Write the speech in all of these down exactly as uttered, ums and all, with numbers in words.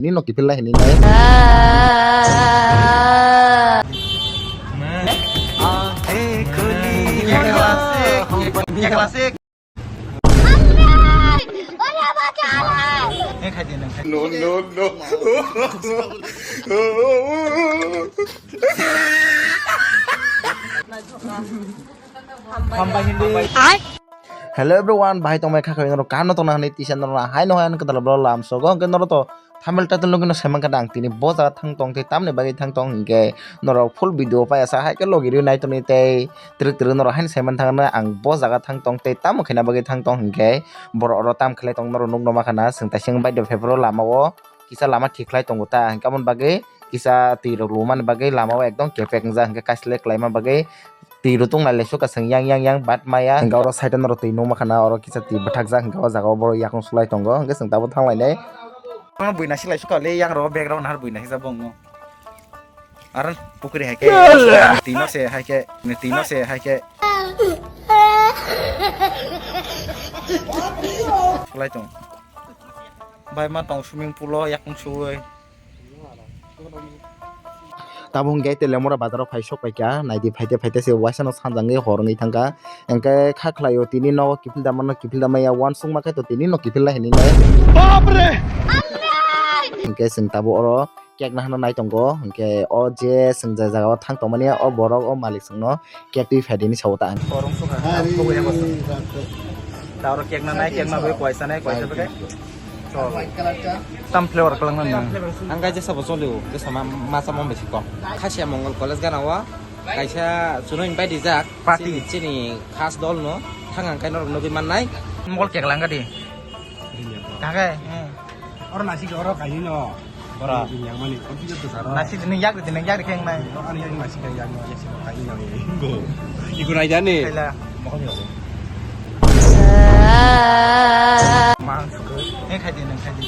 Nino kiphil lai hinwi nai. No, no, no. Hello everyone, bahai tongmai kha kha norok kano tongna hwnwi tisa norok haino haino kwtal bro lam sogo hwnkhe norok to thumbnail title nugwi no saiman kha ang tini bo jaga thang tong tei tamni bagwi thang tong hwnkhe norok full video paiya sa hai khe logi rwi nai tongni tei twrwk twrwk norok haino saiman thangna ang bo jaga thang tong tei tamo khaina bagwi thang tong hwnkhe borok oro tam khlai tong norok nukno ma khana chwng taising bai de phai phuru lama o kisa lama thik khlai tongo ta hwnkhe aboni bagwi kisa twi rok lumani bagwi lama o ekdom kepek wngjak hwnkhe kaisilai kwlaima bagwi twi rwtwng nai laisuk aswk yang yang yang bat maya hwnkhe oro side o norok twi nukma khana oro kisa twi bwthakjak hwnkhe o jaga o borok yakung sulai tongo hwnkhe chwng tabuk thang lainai. Ano bui naisik laisuk kha le yang rok background har bui naisik jabo wngno. Aro pukri hai khe twi no se hai khe twi no se hai khe sulai tong. Bai ma tong swimming pool o yakung suwi. Tabuk hwnkhe Telemura bazar o phai sok paikha, naidi phaite phaite se waisa no sanjak wngwi hor wngwi thangkha. Hwnkhe kha khlaio tini nogo kiphil da mano, kiphil da maya, uansukma khe to tini no kiphil lai hinwi nai. Bapre! Hwnkhe chwng tabuk oro cake nahano nai tongo, hwnkhe o je chwng je jaga o thang tongmani o borok o malik chwngno cake twi phaidi hinwi sao ta. Korong sukha. Hari. Ta oro cake na nai, cake na bai kwaisa nai, kwaisa bai. Tam flavor kalang na nang. Ang kai jesa bo choli o, jesa ma, ma sa mo besi kom. Khasia Mongol College gana wa, kaisa chuno invite dijak. Party. Chini, chini khas dol no, thang ang kai norok nugwi mannai. Mongol cake lang gadi. Kage? Oro nasik oro kaini no. Ora. Yang mani, computer to saro. Nasi dini yak dini yak keng nai. Ani yang nasi kaya yang nasi kaya yang go. Iku rai jani. Kaila. Mang suku. Neng khai di, neng khai di.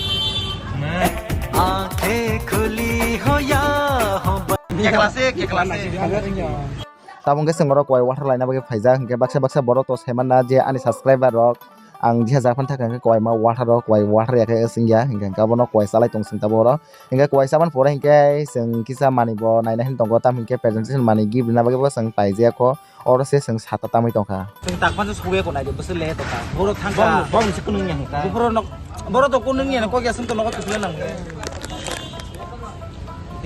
Aake khuli ho ya ho ba. Ke klase, ke klase. Tabuk khe chwng oro kwai water laina bagwi phaijak, hwnkhe baksa baksa borok to saimanna je ani subscriber rok ang diha jak phano thaka hwnkhe kwai ma water rok, kwai water ya khe wng ya, hwnkhe abono kwai chalai tong chwng tabuk oro. Hwnkhe kwai chamani pore hwnkhe chwng kisa manwi bo naina hwn tongo, tamo hwnkhe presentation manwi gift rwna bagwi bo chwng paijak kho, oro se chwng sata tamwi tongkha. Chwng takma se suya ko nai de, bwswk le tongkha. Borok thangkha. Bom, bom se kunung ya hwnkha. Buphuru nok, borok to kunung ya, kok ya sung to nogo tukle nang.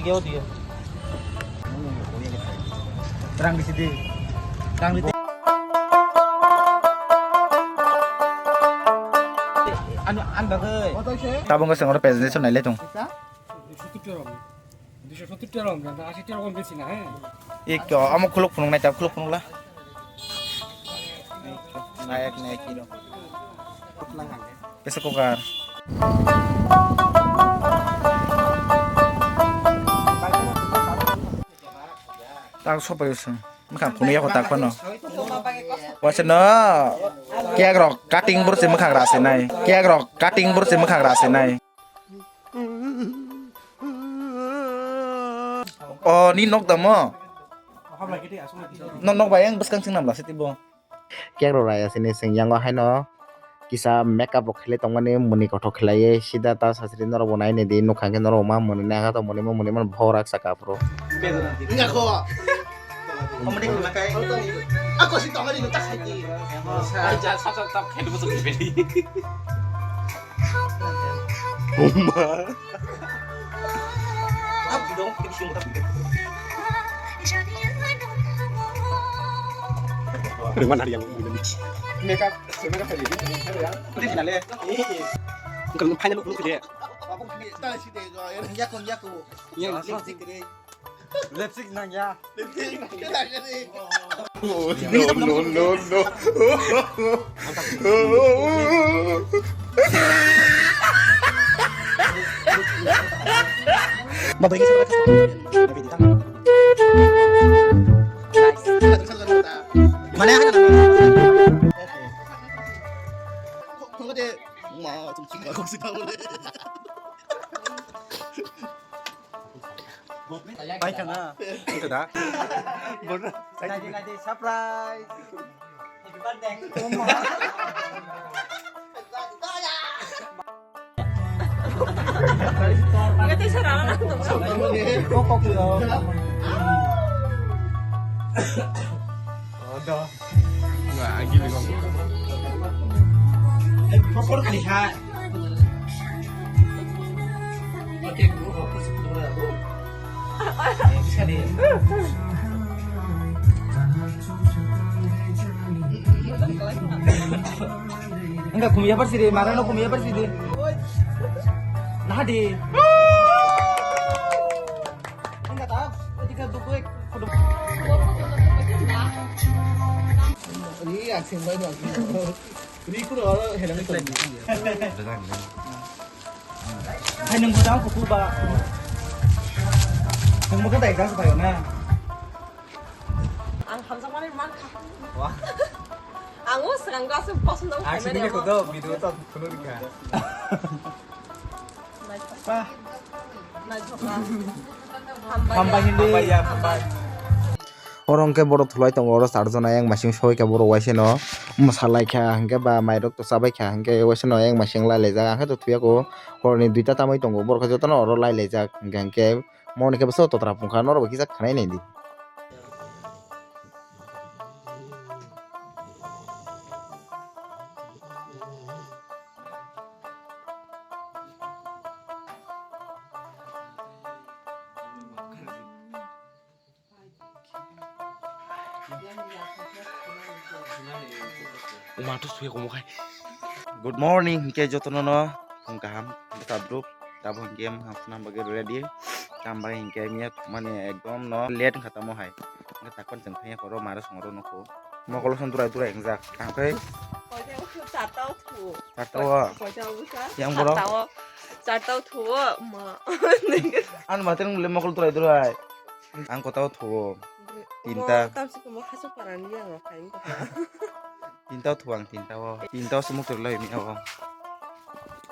Dige o dige. Rang bisi di. Rang bisi. Anu, an bagwi. Tabuk khe chwng oro presentation nailai tong. Duiso sottur tera rom, duiso sottur tera rom, ashi tera rom besi na, he. Ikko, amo khuluk phunuk nai ta, khuluk phunuk la. Nayak nayak kino. Pressure cooker. Tak sopai usung. Makhang phunuk yako tak phano. Waisa no. Cake rok cutting bursi makhang rasi nai. Cake rok cutting bursi makhang rasi nai. O ni nok damo. Nok nok bai ang bwskang sing namla siti bo. Cake rok raya sini sing yango haino kisa makeup rok khlai tongmani muni kothok khlaiwi sida ta sasri norok bo nainidi nukha hwnkhe norok ma muni nai kha to muni ma muni ma bohok rak saka aphuru. Nako. Komedi kena kai. Ako si tongari nukha saiki. Aja sap sap sap khe dulu sini beri. Uma. Apa dong? Kita sini tapi. Dengan hari yang mulia. Makeup. Final look, look dia. Yakon, yakon. Yang lipstick nang ya. No, no, no, no. Mabay ka sa. Mana? Bai kana. Ito da. Bor. Surprise. Happy birthday. Kok, kok, kok. Enggak, kumia bersih deh, marah lo kumia bersih deh. Nah deh. Enggak tahu, ketika duduk, kudu. Iya, sing banyak. Ini kudu orang helm itu. Hai, nunggu tahu kuku ba. Nunggu kan tak ikhlas tayo na. Ang hamjakmani mankha. Wah. Ang o swkang aswk poson dong. Ang sini kudo video to kuno dikha. Naithok. Naithok. Hambai. Hambai hindi. Hambai ya, hambai. Oro hwnkhe borok thulai tongo, oro charjon ayang masing soi khe borok waisano mwsa lai kha hwnkhe ba mairok to chabai kha hwnkhe waisano ayang masing lai laijak, ang khe to thuyako horni duita tamwi tongo, borok khe jotono oro lai laijak hwnkhe hwnkhe. Moni khe bwswk totra phung kha, norok bo kisa khanai nai di. Uma to suya komo khai. Good morning, hingke jotono no phung kaham, bwsa bwrwk, tabuk hingke ang phuna bagwi ready, tam bai hingke miya thumani ekdom no late wngkha tamo hai, hingke takon chwng thangya koro mara songro nokho, mokolo song durai durai wngjak, tangkhai. Koita o charta o thu. Charta o. Koita o bwsa? Yang borok? Charta o, charta o thu o, ma. Ang matrang le mokol durai durai. Ang kota o thu o. Tinta. Tamsi komo khasuk parani yang rok kain kota. Tinta o thu ang tinta o. Tinta o sumuk twi lai mi o.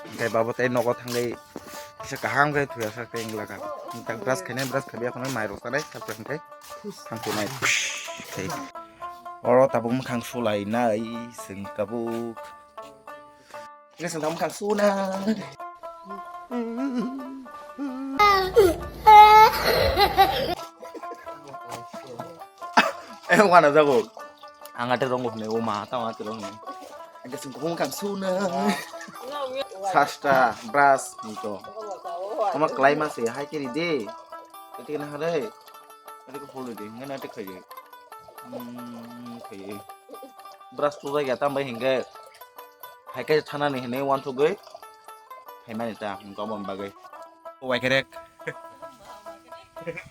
Hingke babo tei nogo thangwi kisa kaham khe thuya sak tei wngla kha. Hingke brush khainai brush khabi akhonai mai rok sanai sak hingke thang tunai. Thei. Oro tabuk mwkhang sulai nai chwng tabuk. Hingke chwng tabuk mwkhang suna. Eh, wana jago. Ang ate rongo hwnwi, o ma, tamo ate rongo. Ang kasing kung kang suna. Sasta, brush, nito. Oma klai ma se, hai kiri de. Kete na hare. Ate ko follow de, ngana ate khai. Hmm, khai. Brush tu ya tam bai hinge. Hai kai thana ni hene wan thugui. Hai mani ta, hingka bon bagai. O wai kerek.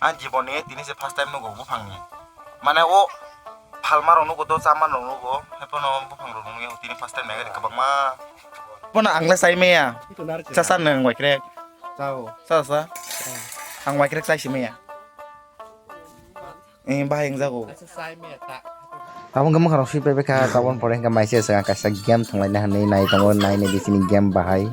Ang jiboni tini se first time nugo buphangni. Mane o phalma rok nugo do, chama rok nugo. Hai pono buphang rok nugui tini first time naiga kwbangma. Pono ang le sai maya. Chasa nang wai krek. Chao. Chasa. Ang wai krek sai si maya. Eh, bahai wng jago. Abo wngkha mwkhang rok sui pai kha, tabon pore wngkha maise swkang kaisa game thwnglaina hinwi nai tongo, nai nai di sini game bahai.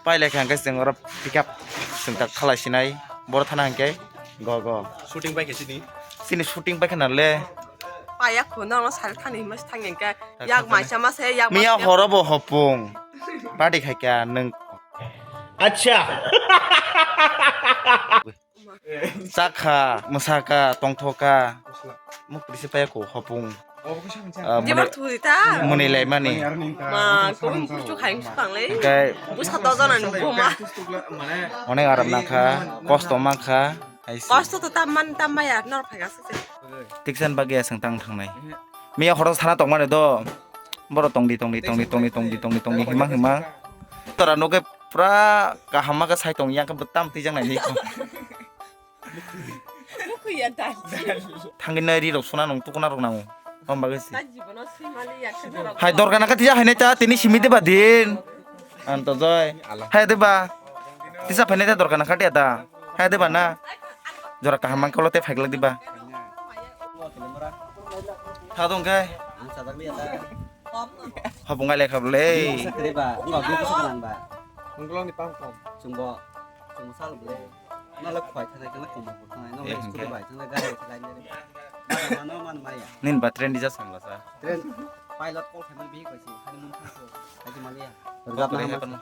Pailai kha hwnkhe chwng oro pick up chwng tak khalai sinai boro thana hwnkhe go go. Shooting pai khe chini. Chini shooting pai khe nale. Paya kho no sal thani mas thang hwnkhe yak maisa ma se yak miya horo bo hopung. Party khai kha nwng. Acha. Chakha, mwsakha, tongthokha. Muk prisi paya ko hopung. Ah, muni, muni laimani. Ma, kung kuchuk hai sukang le. Hingke busa to jana ni buma. Onek aram nangkha, kosto mankha. Kosto to tam man tam maya nor phai gasa se. Tiksan bagya seng tang thangnai. Miya horo sana tongmani do. Boro tongdi, tongdi, tongdi, himang, himang. Tora noke pura kaham ma khe sai tong yang khe bwtam twijak nai ni. Thangwi nai ri rok suna nung tukuna rok nango. Om bagwi si. Hai dorga nangkha tija hai nai ta tini simi deba din. Anto joy. Hai deba. Tisa phai nai ta dorga nangkha dia ta. Hai deba na. Jora kaham mangkolo te phaiglak diba. Tha dong khe. Habung ai lekha bole. Sakri ba, nggak bisa kenang ba. Mungkulong di pangkong. Chungbo, chungbo sal bole. Nala khwai thanai kana kumbu thanai. Nala Eh, scooty hingke. Bai thanai gari thanai. Mana mana mana maya. Nin ba train dija samla sa. Train pilot call khaimani bihik bai si. Honeymoon thangkho. Haji maliya. Rwjapna Kok hamya.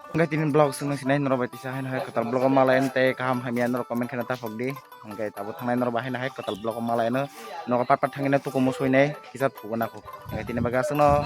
Hingke tini vlog sung nang sinai norok bai tisa haino hai kwtal vlog o malai tei kaham hamya norok comment khaina taphok di. Hingke tabuk thangnai norok bai haino hai kwtal vlog o malai no. Nogo pat pat thangina tukumu suinai kisa thugo nako. Hingke tini bagwi aswkno.